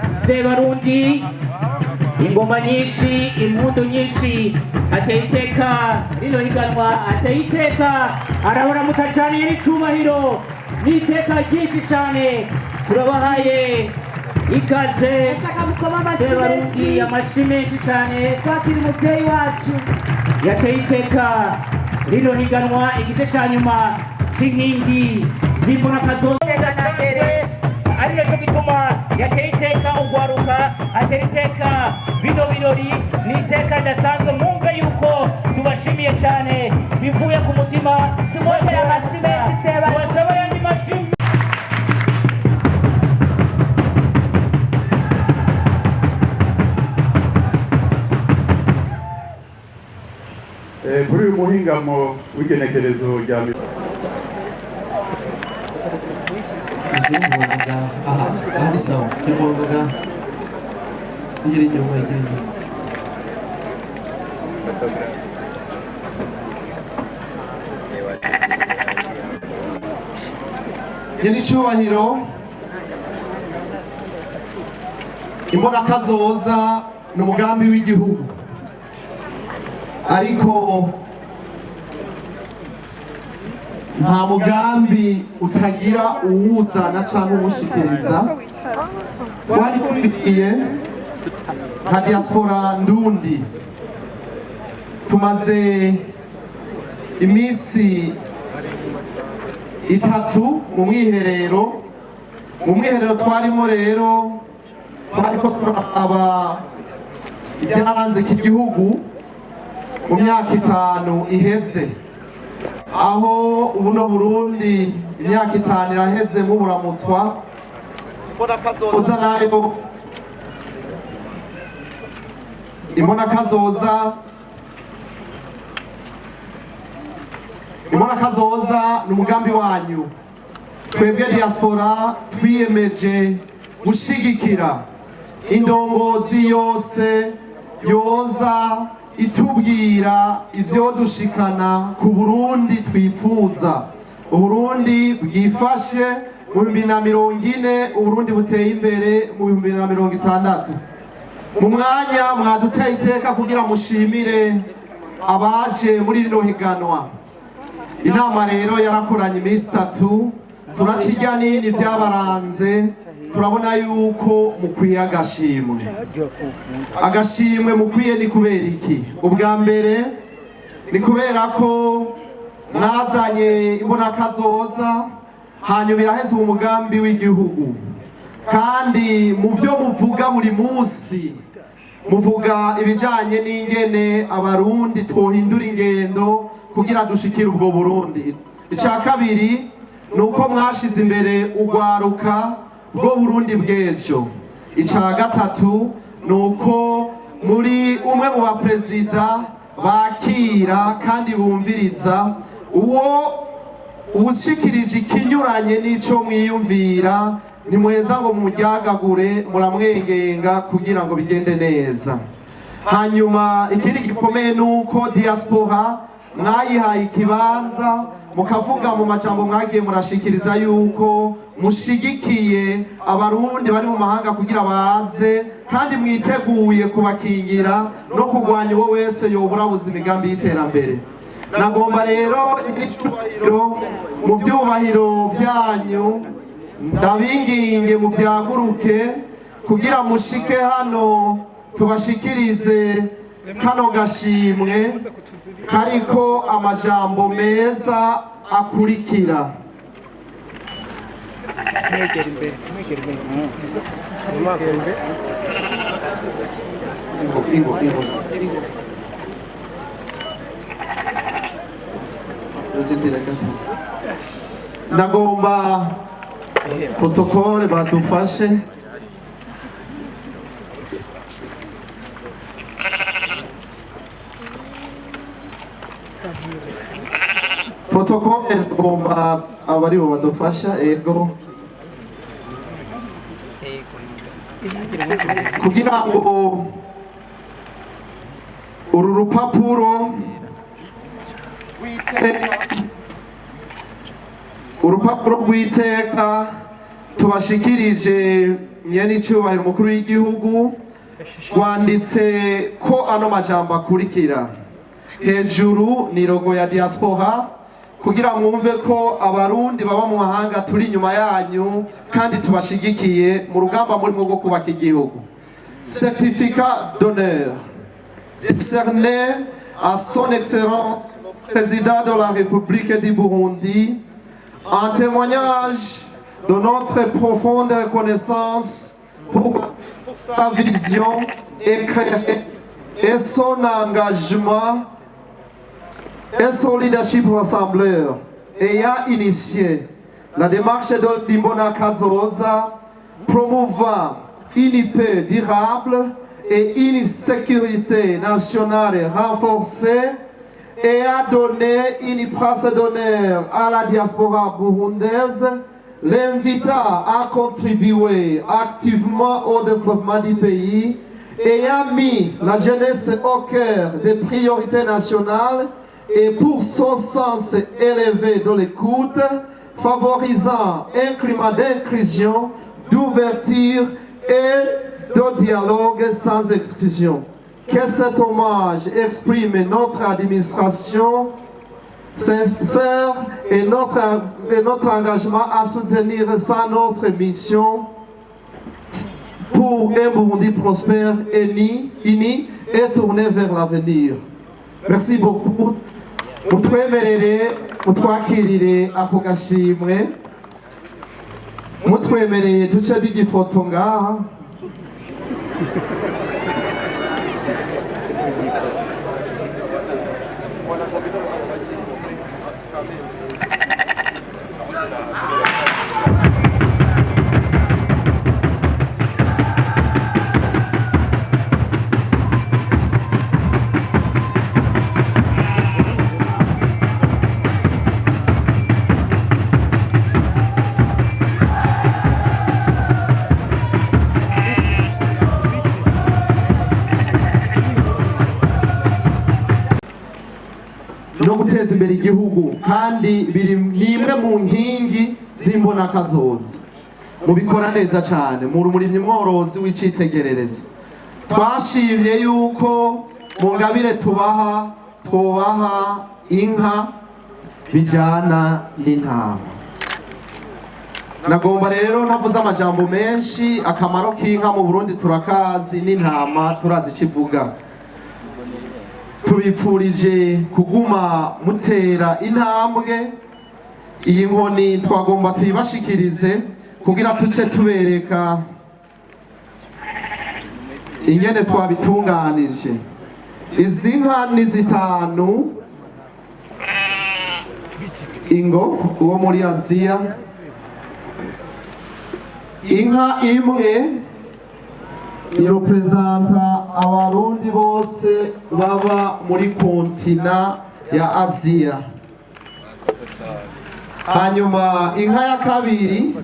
Sebarundi, ingoma nyinshi, impundu nyinshi, ateye iteka rino higanwa, ateye iteka, arabaramutsa cyane nyir'icubahiro n'iteka ryinshi cyane. Turabahaye ikaze. Ndashaka mukoma amashyi Sebarundi. menshi. Amashyi menshi cyane. Twakira umubyeyi wacu. Yateye iteka rino higanwa, igice cya nyuma cy'inkingi z'imbonakazoza, ari nacyo gituma yateye iteka ugwaruka, atera iteka bino birori. Ni iteka ridasanzwe. Mwumve yuko tubashimiye cyane bivuye ku mutima. Tumwongere amashyi menshi, Sebarundi. Tubasaba ayandi mashyi. Kuri uyu muhingamo w'igenekerezo rya Igira umurongo ngaha. Aha aha ni sawa. Gira umurongo ngaha, igira inyuma, igira inyuma. Nyiricyubahiro, imbonakazoza ni umugambi w'igihugu, ariko nta mugambi utagira uwuzana cyangwa uwushikiriza. Twari nka diaspora ndundi, tumaze iminsi 3 mu mwiherero. Mu mwiherero twarimo rero, twariko turaba ibyaranze iki gihugu mu myaka 5 iheze, aho ubuno Burundi imyaka 5 iraheze muburamutswa uza nayo. Imbonakazoza, imbonakazoza ni umugambi wanyu. Twebwe diaspora twiyemeje gushigikira indongozi yose yoza itubwira ivyo dushikana ku Burundi twifuza, Uburundi bwifashe mu 2040, Uburundi buteye imbere mu 2060. Mu mwanya mwaduteye iteka kugira mushimire abaje muri rino higanwa. Inama rero yarakoranye iminsi 3, turacirya nini ibyabaranze, turabona yuko mukwiye agashimwe. Agashimwe mukwiye ni kubera iki? Ubwa mbere ni kubera ko mwazanye imbonakazoza, hanyuma iraheza umugambi w'igihugu, kandi mu byo muvuga buri munsi muvuga ibijanye n'ingene Abarundi twohindura ingendo kugira dushikire ubwo Burundi. Icya kabiri ni uko mwashize imbere urwaruka bwo Burundi bw'ejo. Icya gatatu ni uko muri umwe mu baperezida bakira kandi bumviriza uwo ushikirije ikinyuranye n'ico mwiyumvira. Ntimuheza ngo muryagagure, muramwengenga kugira ngo bigende neza. Hanyuma ikindi gikomeye ni uko diaspora mwayihaye ikibanza, mukavuga mu majambo mwagiye murashikiriza yuko mushigikiye Abarundi bari mu mahanga kugira baze, kandi mwiteguye kubakingira no kurwanya uwo wese yoburabuza imigambi y'iterambere. Nagomba rero nyiricyubahiro, mu byubahiro byanyu, ndabinginge muvyaguruke kugira mushike hano tubashikirize kano gashimwe kariko amajambo meza akurikira. Ingo, ingo, ingo. Nzindira gato. Nagomba protokole badufashe. Protokole, nagomba abaribo badufasha, ego, kugira ngo uru rupapuro, urupapuro rw'iteka Tubashikirije nyene icyubahiro umukuru w'igihugu, rwanditse ko ano majambo akurikira. Hejuru ni logo ya diaspora, kugira mwumve ko Abarundi baba mu mahanga turi inyuma yanyu kandi tubashigikiye mu rugamba murimo rwo kubaka igihugu. Certificat d'honneur décerné à Son Excellence le Président de la République du Burundi en témoignage de notre profonde reconnaissance pour sa vision éclairée et son engagement et son leadership rassembleur ayant initié la démarche de l'Imbona Kazoza, promouvant une paix durable et une sécurité nationale renforcée, et a donné une place d'honneur à la diaspora burundaise, l'invitant à contribuer activement au développement du pays et a mis la jeunesse au cœur des priorités nationales et pour son sens élevé de l'écoute, favorisant un climat d'inclusion, d'ouverture et de dialogue sans exclusion. Que cet hommage exprime notre administration sincère et notre engagement à soutenir sans notre mission pour un Burundi prospère, uni et tourné vers l'avenir. Merci beaucoup. Mutwemerere mutwakirire ako gashimwe, mutwemereye duce dugifoto ngaha. No guteza imbere igihugu, kandi biri ni imwe mu nkingi z'imbonakazoza. Mubikora neza cyane, muri umurimyi mworozi w'icitegererezo. Twashimye yuko mu ngabire tubaha twubaha inka bijyana n'intama. Nagomba rero ntavuze amajambo menshi. Akamaro k'inka mu Burundi turakazi, n'intama turazi icyo ivuga. Tubipfurije kuguma mutera intambwe. Iyi nkoni twagomba tuyibashikirize kugira tuce tubereka ingene twabitunganije. Izi nka ni zitanu. Ingo uwo muri Aziya, inka imwe irepresenta Abarundi bose baba muri continent ya Aziya. Hanyuma inka ya kabiri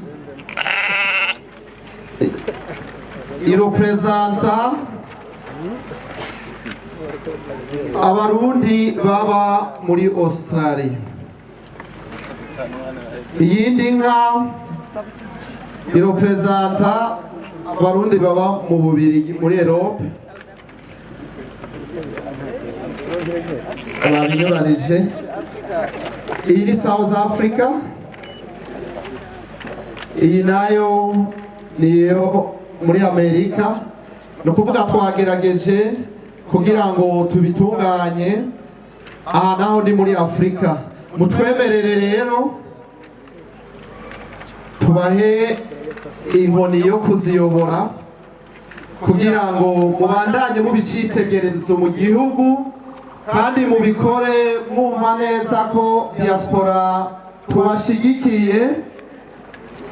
irepresenta Abarundi baba muri Australia. Iyindi nka irepresenta Abarundi baba mu Bubirigi, muri Europe. Babinyuranije. Iyi ni South Africa, iyi nayo niyo muri Amerika. Ni ukuvuga twagerageje kugira ngo tubitunganye. Aha naho ni muri Afurika. Mutwemerere rero tubahe inkoni yo kuziyobora kugira ngo mubandanye mubicitegererezo mu gihugu, kandi mubikore mwumva neza ko diaspora tubashigikiye,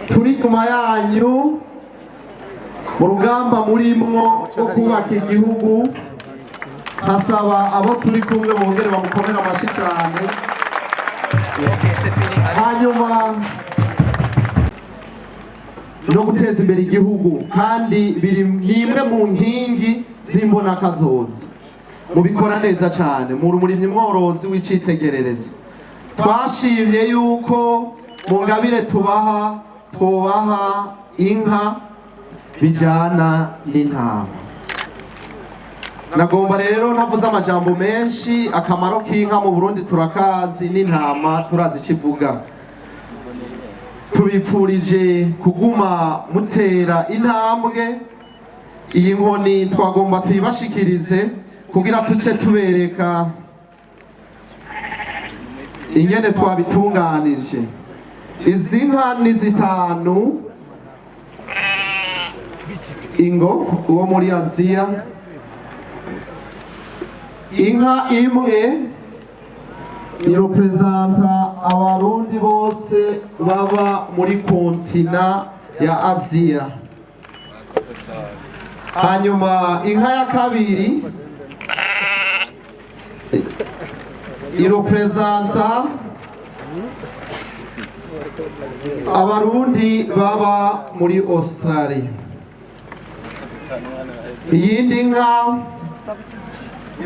turi inyuma yanyu mu rugamba murimwo rwo kubaka igihugu. Hasaba abo turi kumwe bongere bamukomere amashyi cyane. Hanyuma no guteza imbere igihugu, kandi biri ni imwe mu nkingi z'imbonakazoza. Mubikora neza cyane, muri umurimyi mworozi w'icitegererezo. Twashimye yuko mu ngabire tubaha twobaha inka bijana n'intama. Nagomba rero ntavuze amajambo menshi, akamaro k'inka mu Burundi turakazi, n'intama turazi ikivuga. Tubipfurije kuguma mutera intambwe. Iyi nkoni twagomba tuyibashikirize kugira tuce tubereka ingene twabitunganije. Izi nka ni zitanu, ingo uwo muri Aziya, inka imwe irepresenta Abarundi bose baba muri continent ya Aziya. Hanyuma inka ya kabiri irepresenta Abarundi baba muri Australia. Iyindi nka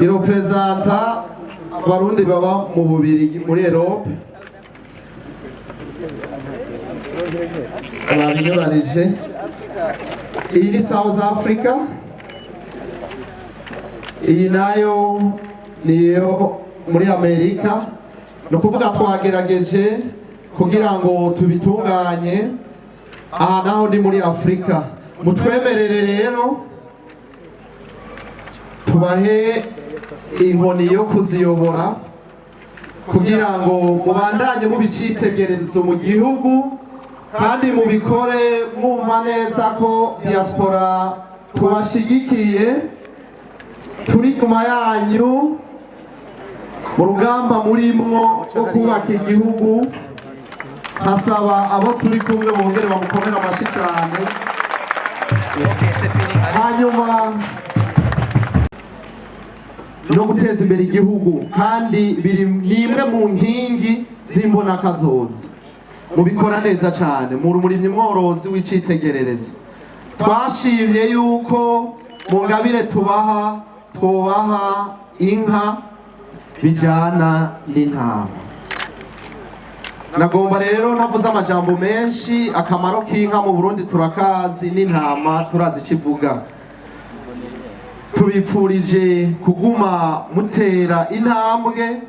irepresenta Abarundi baba mu Bubirigi, muri Europe. Babinyuranije. Iyi ni South Africa, iyi nayo niyo muri Amerika. Ni ukuvuga twagerageje kugira ngo tubitunganye. Aha naho ni muri Afurika. Mutwemerere rero tubahe inkoni yo kuziyobora kugira ngo mubandanye mubicitegererezo mu gihugu, kandi mubikore mwumva neza ko diaspora tubashigikiye, turi inyuma yanyu mu rugamba murimwo rwo kubaka igihugu. Nkasaba abo turi kumwe bongere bamukomere amashyi cyane. Hanyuma no guteza imbere igihugu, kandi biri ni imwe mu nkingi z'imbonakazoza. Mubikora neza cyane, muri umurimyi mworozi w'icitegererezo. Twashimye yuko mu ngabire tubaha twobaha inka bijana n'intama. Nagomba rero ntavuze amajambo menshi, akamaro k'inka mu Burundi turakazi, n'intama turazi ikivuga. Tubipfurije kuguma mutera intambwe.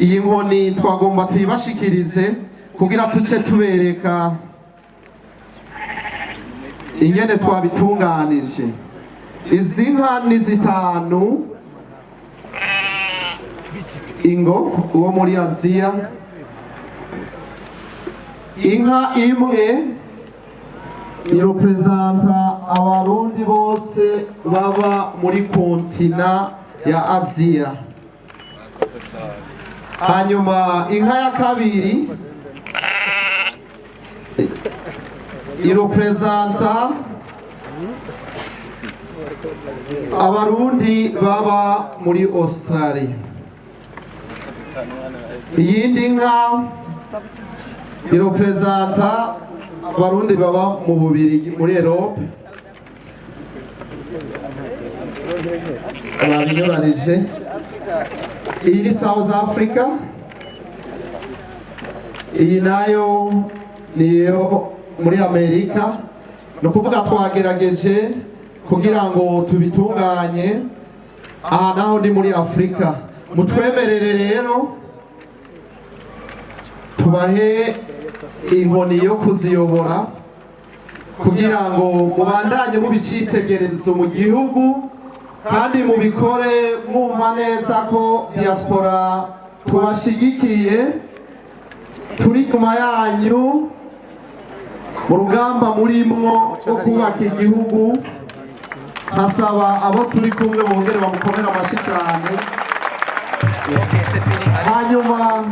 Iyi nkoni twagomba tuyibashikirize kugira tuce tubereka ingene twabitunganije. Izi nka ni zitanu, ingo uwo muri Aziya, inka imwe irepresenta Abarundi bose baba muri continent ya Aziya. Hanyuma inka ya kabiri irepresenta Abarundi baba muri Australia. Iyindi nka irepresenta Abarundi baba mu Bubirigi, muri Europe. Babinyuranije. Iyi ni South Africa, iyi nayo niyo muri Amerika. Ni ukuvuga twagerageje kugira ngo tubitunganye. Aha naho ni muri Afurika. Mutwemerere rero tubahe inkoni yo kuziyobora kugira ngo mubandanye mubicitegererezo mu gihugu, kandi mubikore mwumva neza ko diaspora tubashigikiye, turi inyuma yanyu mu rugamba murimwo rwo kubaka igihugu. Nkasaba abo turi kumwe bongere bamukomere amashyi cyane. Hanyuma